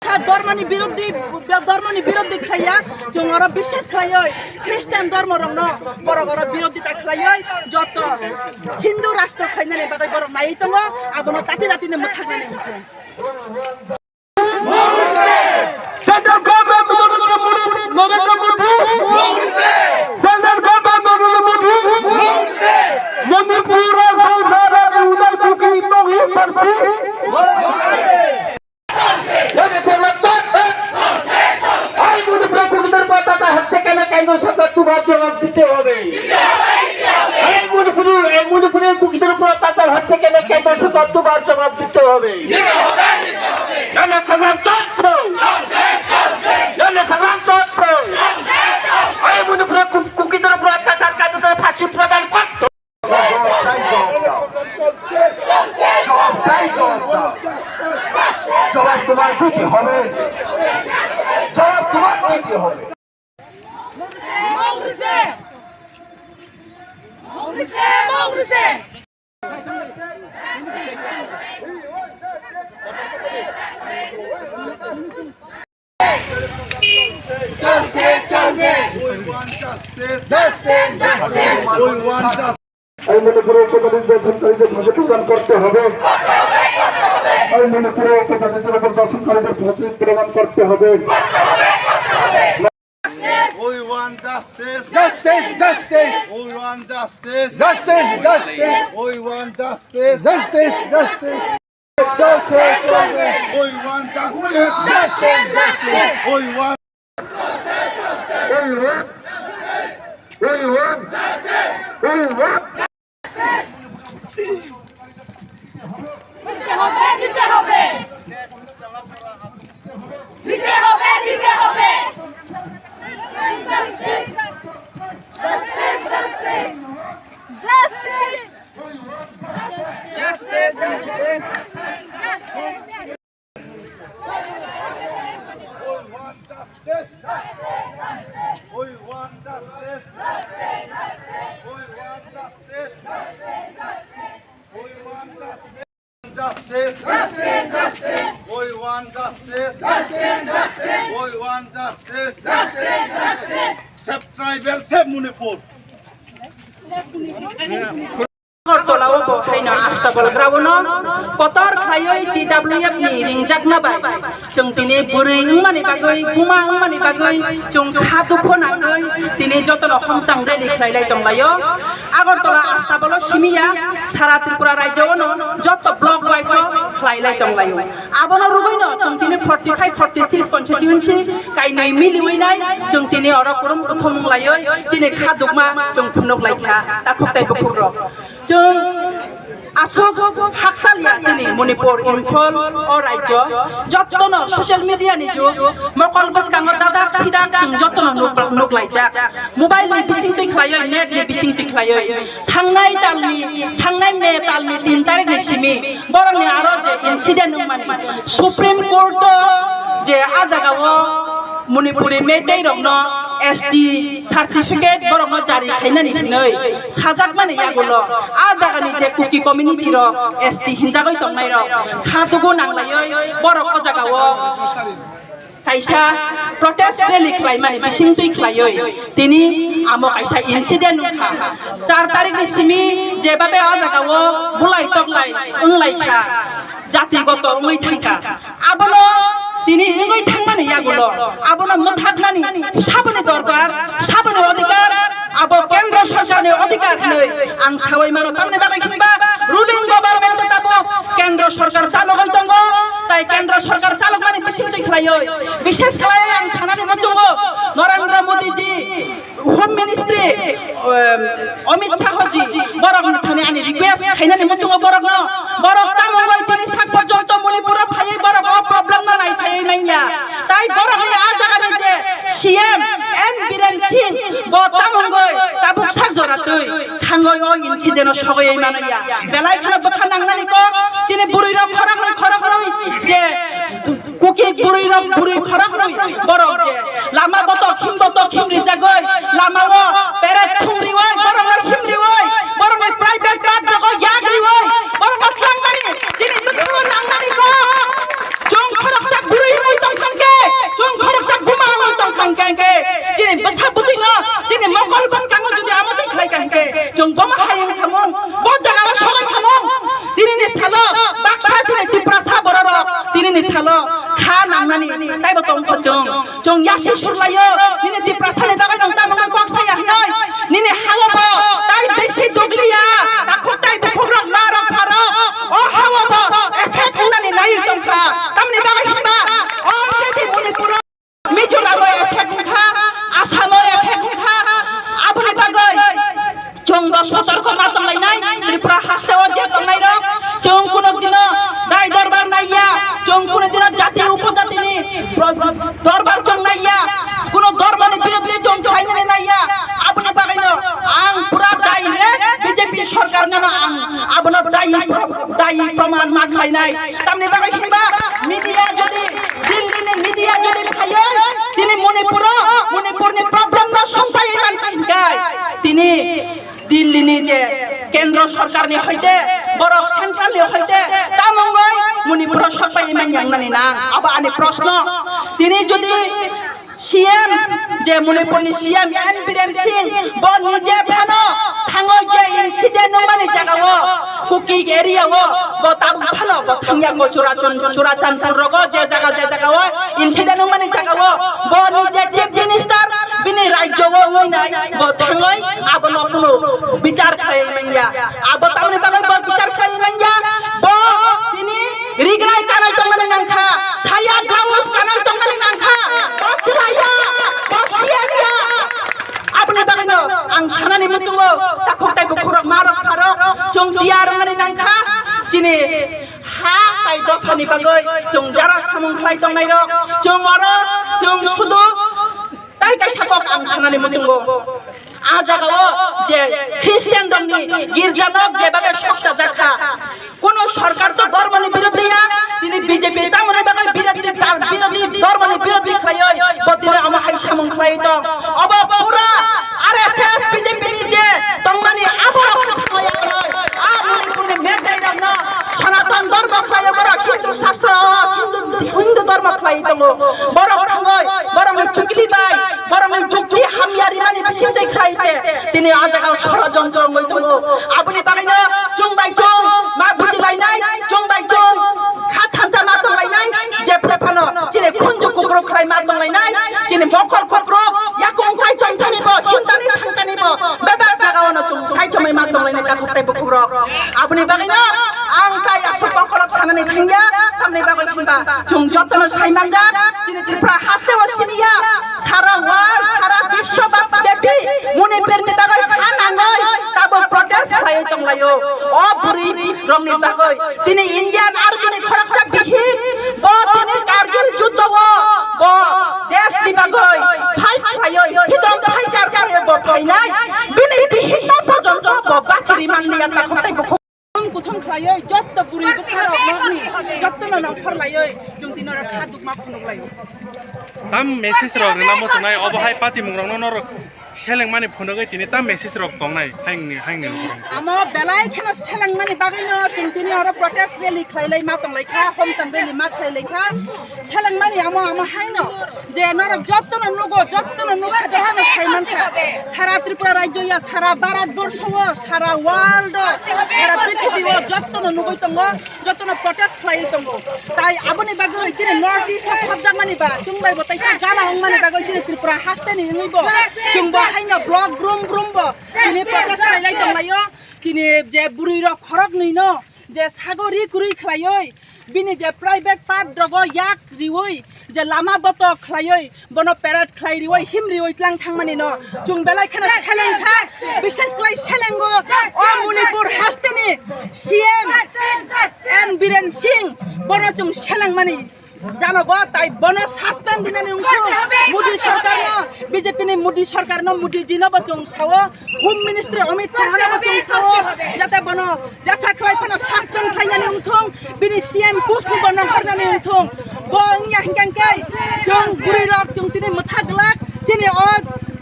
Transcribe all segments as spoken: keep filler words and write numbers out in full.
Dhormoni birodhi, dhormoni birodhi khlaiya, chwng oro biswas khlaiwi Christian dhormo rokno borok oro birodhita khlaiwi joto Hindu rashtra khlainani bagwi borok naiwi tongo, abono dati dati no mwthaknani. Central government Narendra Modi, Narendra Modi. Central government Narendra Modi. Manipur, Songkhla, Unai Kuki, Tonghi, Sarsi. এই মণিপুরে কুকিদের উপর অত্যাচার হচ্ছে কেন? কেন্দ্র সরকার তোমার জবাব দিতে হবে। এই মণিপুরে, এই মণিপুরে কুকিদের উপর অত্যাচার হচ্ছে কেন? কেন্দ্র সরকার তোমার জবাব দিতে হবে। জনসংগ্রাম চলছে। জনসংগ্রাম চলছে। এই মণিপুরে কু-, কুকিদের উপর অত্যাচার কার্যকর ফাঁসি প্রদান করতে জবাব চাই, জবাব দাও। জবাব চাই, জবাব দাও। জবাব তোমার দিতে হবে। জবাব তোমার দিতে হবে। চলছে, চলবে। We want justice. Justice, justice. We want justice. এই মণিপুরে উপজাতিদের দর্শনকারীদের ফাঁসি প্রদান করতে হবে। এই মণিপুরে উপজাতিদের উপর দর্শনকারীদের ফাঁসি প্রদান করতে হবে। We want justice. Justice, justice. We want justice. Justice, justice. We want justice. Justice, justice. চলছে, চলবে। We want justice. Justice, justice. We want. We want. We want. We want. দিতে হবে, দিতে হবে। দিতে হবে, দিতে হবে। Justice, justice, justice. Justice. Justice, justice. We want justice. We want justice. We want justice. We want justice. Justice, justice. We want justice. Justice, justice. We want justice. Justice, justice. Save tribal, save Manipur. Agartala o bo haino Astabal Grao no kotor khlaiwi T W F ni ringjakma bai chwng tini bwrwi wngmani bagwi, buma wngmani bagwi chwng kha dukhu nangwi tini jotono homchang rally khlai lai tong laio. Agartala Astabal o simi ya, sara Tripura rajyo o no joto block wise o khlai lai tong laio. Abono rwgwino chwng tini forty five, forty six constituency kainwi miliwi nai chwng tini oro kurum kuthum wng laiwi chini kha dukma chwng phunuk lai kha takhuk tai bukhuk rok. Chwng aswk hakchal ya chini Manipur, Imphal o rajyo, jotono social media ni jug, mokol bwskango dadak sidak chwng jotono nuk, nuk laijak. Mobile ni bising twi khlaiwi, net ni bising twi khlaiwi. Thangnai talni, thangnai May talni tin tarikh ni simi borokni aro je incident wngmani, Supreme Court o je a jaga o Manipuri Meitei rokno S T certificate borokno jari khainani hinwi sajakmani yagulo a jagani je Kuki community rok S T hinjagwi tongnai rok kha tugu nanglaiwi borok o jaga o kaisa protest rally khlaimani bising twi khlaiwi tini amo kaisa incident wngkha. Char tarikh ni simi jebabe o jaga o bulai toklai wnglaikha, jatigoto wngwi thangkha. Abono tini wngwi thangmani yagulo abono mwthaknani saboni dorkar, saboni odhikar, abo kendro sorkarni odhikar hinwi ang sawi mano. Tamni bagwi hinba ruling government tabuk kendro sorkar chalogwi tongo, tai kendro sorkar chalokmani bising twi khlaiwi, bishes khlaiwi ang sanani muchungo Narendra Modi ji, Home Ministry, um, Amit Shah ji, borok ni thani ani request khainani muchungo borokno, borok tamo wngwi tini sak porjonto Manipur o phaiwi borok o problem no nai phaiwi manya. Tai borok ni a jaga ni je C M N Biren Singh bo tamo wngwi tabuk sak jora twi thangwi o incident o sogwi mano ya. Belai kheno bwkha nangnani kok chini bwrwi rok khoroknwi khoroknwi je Kuki bwrwi rok bwrwi khoroknwi borok je lama botok him botok him rijagwi lama o peret thum riwi borok no him riwi borok ni private part rogo yak riwi borok no slangmani chini bwkhango nangnani kok. Chwng khoroksa bwrwi wngwi tongkha. Kha nangnani taibo tongkho chwng. Chwng yasi surlaio, nini Tiprasani bagwi nwng tamo kok saya hinoi. Nini haobo tai bisi dugliya, takhuk tai bukhukrok narok pharok. O haobo effect wngnani nai tongkha. Tamni bagwi hinba, o jesi Manipuro, Mizoramo effect wngkha, Asamo effect wngkha. Aboni bagwi chwng bo sotorko ma tonglainai, Tripura hasteo je tongnairok, chwng kuno dino dai dorbar naiya, chwng kuno dino jati upojatini pro-, dorbar chwng naiya, kuno dorbarni birodhi chwng khlainani naiya. Aboni bagwino ang pura direct B J P sorkarno ang abono dayi pro-, dayi proman ma khlainai. Tamni bagwi hinba media jodi, Delhi ni media jodi phaiyo, chini Manipuro, Manipurni problem no songpai man hinkai. Tini Delhi ni je kendro sorkar ni hoite, borok central ni hoite, tamungoi Manipur o sokpai manya wngnani nang. Abo ani proshno. Tini jodi C M je Manipur ni C M N Biren Singh bo nije phano thangoi je incident wngmani jaga o, Kuki area o bo tabuk phano bo thangya ko Churachan-, Churachandpur rogo je jaga je jaga o incident wngmani jaga o bo nije chief minister bini rajyo o wngwi nai bo thangoi abono kunu bichar khlai manya. Abo tamni bagwi bo bichar khlai manya. Bo tini rignai kanai tongmani nangkha, saya gaus kanai tongmani nangkha. Bo chwlaiya, bo siyariya. Aboni bagwino ang sanani muchungo takhuk tai bukhurok marok pharok chwng tiyar wngmani nangkha. Chini ha tai dophani bagwi chwng jara samung khlai tongnairok chwng oro chwng sudu Tai kaisa kok ang sanani muchungo. A jagao je Christian rokni girja nok jebabe soksa jakha. Kono sorkar to dhormoni birodhi ya, tini B J P tamoni bagwi birodhi, tar birodhi, dhormoni birodhi khlaioi, bo tini omo hai samung khlai tong. Obo pura R S S B J P ni je tongmani abo rok se khlai anoi. A Manipurni medai rokno Sanatan dhormo khlai borok Hindu shastra, Hindu, Hindu dhormo khlai tongo. Borok thangoi, borokni chukli bai, borokni jukti hamya rimani bisingtwi khlai se tini a jagao sorojontro wngwi tongo. Aboni bagwino chwng bai chwng ma bujilainai, chwng bai chwng kha thansa ma tonglainai, jephre phano chini khunju kukruk khlai ma tonglainai, chini mokol kukruk yakung khai chongthani bo, himtani thangtani bo, bebak jagao no chwng khai chomwi ma tonglainai takhuk tai bukhuk rok. Aboni bagwino ang tai aswk kokolok sanani thangya, tamni bagwi hwnba chwng jotono sai manjak, chini Tripura haste o siniya, sara world, sara biswa bap-, bepi Manipurni bagwi kha nangoi tabuk protest khlaiwi tonglaio. O bwrwi rokni bagwi tini Indian Army ni khoroksa bihik, bo tini Kargil juddo o, bo desh ni bagwi fight khlaiwi, freedom fighter khlaiwi bo phainai, bini bihik no pojonto bo bachiri manliya takhuk tai bukhuk. Kuthum kuthum khlaiwi jotto bwrwi bwsarok nokni jottono nongkhor laiwi chwng tini oro kha dukma phunuk laio. Tam message rok rwna muchungnai obo hai patimung rokno norok selengmani phunugwi tini tam message rok tongnai haini, haini lukurok. Amo belai kheno selengmani bagwino chwng tini oro protest rally khlai lai ma tong lai kha, homchang rally ma khlai lai kha. Selengmani amo, amo haino je norok jottono nugo, jottono nukha, jottono sai mankha. Sara Tripura rajyo ya, sara Bharat borsho o, sara world o, sara prithibi o jottono nugwi tongo, jottono protest khlaiwi tongo. Tai aboni bagwi chini North East o khopjakmani ba, chwng bai bo taisa gana wngmani bagwi chini Tripura haste ni wngwi bo, chwng bo haino block brum brum bo chini protest khlai lai tong laio. Chini je bwrwi rok khorok nwi no je sago ri kwrwi khlaiwi, bini je private part rogo yak riwi, je lama botok khlaiwi, bono parade khlai riwi, him riwi tlang thangmani no chwng belai kheno seleng kha, bishes khlai selengo o Manipur haste ni C M N Biren Singh, bono chwng selengmani jano bo, tai bono suspend dinani wngkhu Modi sorkarno, B J P ni Modi sorkarno, Modi ji no bo chwng sao, Home Ministry Amit Shah no bo chwng sao, jate bono jesa khlai phano suspend khlainani wngthung, bini C M post ni bo nongkhornani wngthung. Bo wngya hinkhe chwng bwrwi rok chwng tini mwthak glak, chini o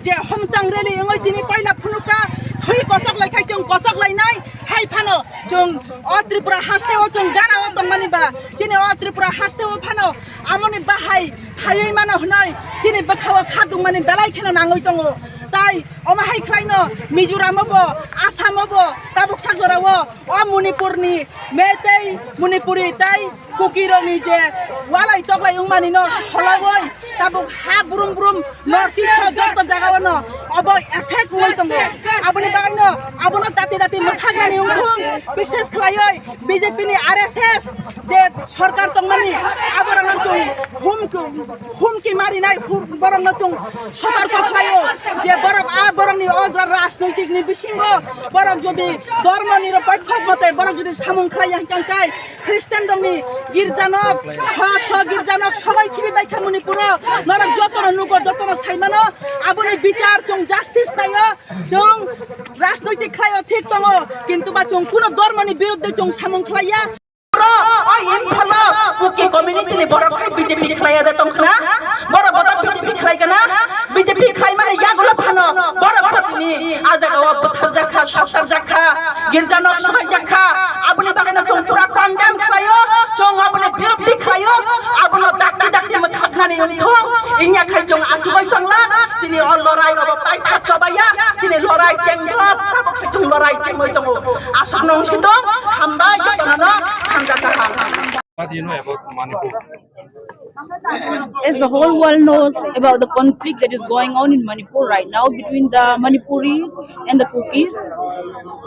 je homchang rally wngwi tini poila phunukha, thwi kochok lai khai chwng kochok lainai, hai phano Chwng o Tripura haste o chwng gana o tongmani ba, chini o Tripura haste o phano amoni bahai hayui mano hwnwi chini bwkha o kha tongmani belai kheno nangwi tongo. Tai omo hai khlaino Mizoram o bo, Assam o bo, tabuk sak jora o, o Manipur ni Meitei, Manipuri tai Kukirokni je walai toklai wngmani no sologoi tabuk ha brum brum North East o jotto jaga o no obo effect wngwi tongo. Aboni bagwi no abono dati dati mwthaknani wngthung, bishes khlaioi B J P ni R S S je sorkar tongmani aborokno chwng hum humki marinai hum-, borokno chwng sotorko khlaio je borok a borokni o rajnoitikni bisingo borok jodi dhormoni rok paithak mote borok jodi samung khlaiya hwnkhe Christian rokni girjanok, sw sw girjanok sogoi khibi baikha Manipuro, norok jotono nugo, jotono saimano, aboni bichar chwng justice naio, chwng rajnoitik khlaio thik tongo, kintu ba chwng kuno dhormoni biruddhe chwng samung khlaiya. O Imphalo Kuki community ni borok khai B J P khlaiya de tongkhna, borok bodo B J P khlai kana, B J P khlai mani yagulo phano borok phatini a jaga o butharjakha, sotarjakha. Girja nok swbaijak kha, aboni bagwi no chwng pura condemn khlaio, chwng aboni biruddhi khlaio, abono dakti dakti mwthaknani wngthung, wngya khai chwng achugwi tongla, chini o lorai obo paitha chobaiya, chini lorai chengjak, tabuk se chwng lorai chengwi tongo. Aswk nung sitong, hambai jotono no, hamjak kaham. What do you know about Manipur? As the whole world knows about the conflict that is going on in Manipur right now between the Manipuris and the Kukis,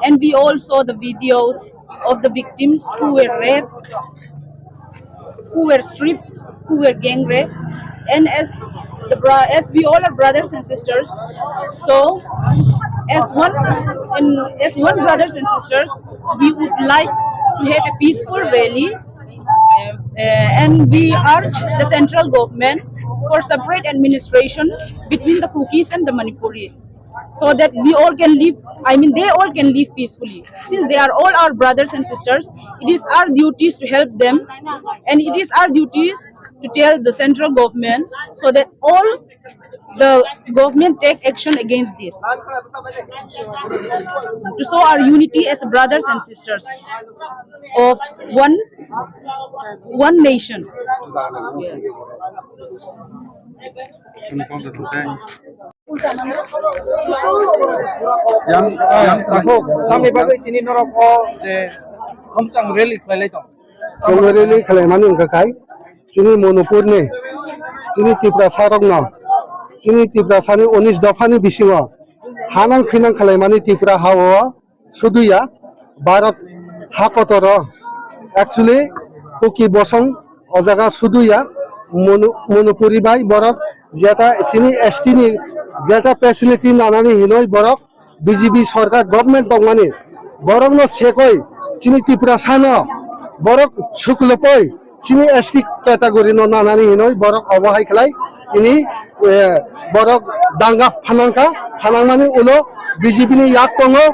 and we all saw the videos of the victims who were raped, who were stripped, who were gang raped, and as the bro- as we all are brothers and sisters, so as one and as one brothers and sisters, we would like to have a peaceful rally. Uh, and we urge the central government for separate administration between the Kukis and the Manipuris, so that we all can live, I mean, they all can live peacefully. Since they are all our brothers and sisters, it is our duties to help them, and it is our duties to tell the central government so that all the government take action against this, to show our unity as brothers and sisters of one, one nation. Yes. Yang, yang sabo, kami bagwi tini norok o je homsang rally khlailai tong. Chwng rally khlaimani wngkha khai chini Manipurni, chini Tiprasarokno, chini Tiprasani unis dophani bisingo hanang phinang khlaimani Tripura ha-o suduya, Bharat ha kotoro actually Kuki bosong o jaga suduya, Manu-, Manipuri bai borok jeta chini S T ni jeta facility nanani hinoi borok B J P sorkar government tongmani borokno sekoi chini Tiprasano borok suklupoi chini S T category no nanani hinoi borok obo hai khlai chini, eh, borok danga phanangkha, phanangmani ulo B J P ni yak tongo.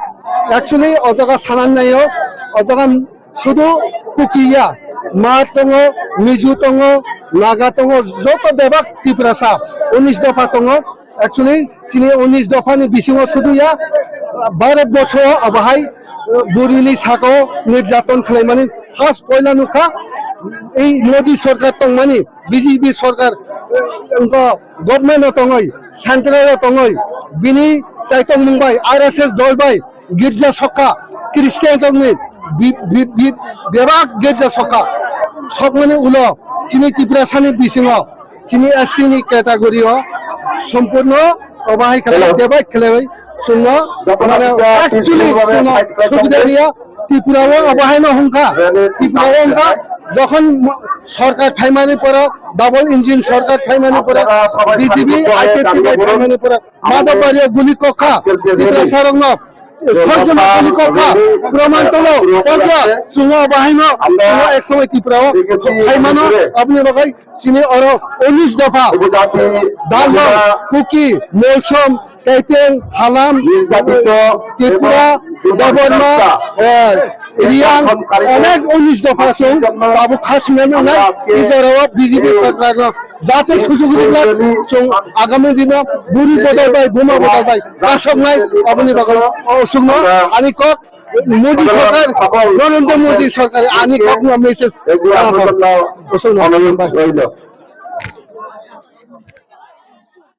Actually o jaga sanani naio, o jaga sudu Kuki ya, Ma tongo, Mizo tongo, Naga tongo, joto bebak Tiprasa unis dopha tongo. Actually chini unis dophani bisingo sudu ya, Bharat borsho o bahai, uh, burini saka o nirjaton khlaimani first poila nukha. Ei Modi sorkar tongmani, B J P sorkar, uh, wngkha government o tongoi, central o tongoi, bini chaitongmung bai, R S S dol bai, girja sokha, Christian rokni bi-, bi-, bi-, bebak girja sokha, sokmani ulo chini Tiprasani bisingo chini S T ni category o sompurno obo hai khlai divide khlaiwi chwngno, mane, actually chwngno subida riya. Tripura o obo haino hwnkha, Tripura o hwnkha, jokhon mo-, sorkar phaimani poro, double engine sorkar phaimani poro, B J P, I P F T bai phaimani poro, Madhobari o guli kokha, Tiprasarokno soi jona guli kokha, proman tongo, oja chwngno bahai no, chwngno ek somoi Tripura o phaimano, aboni bagwi chini oro unis dopha, Dalong, Kuki, Molsom, Kaipeng, Halam, Tripura, Debbarma, eh, Riyang, onek unis dopha chwng tabuk kha swngnani wngnai, i jorao B J P sorkarno jate sujug rijak, chwng agami dino buri bodol bai, buma bodol bai kasoknai, aboni bagwi o chwngno ani kok Modi sorkar, Narendra Modi sorkar ani kokno message. Bosong no.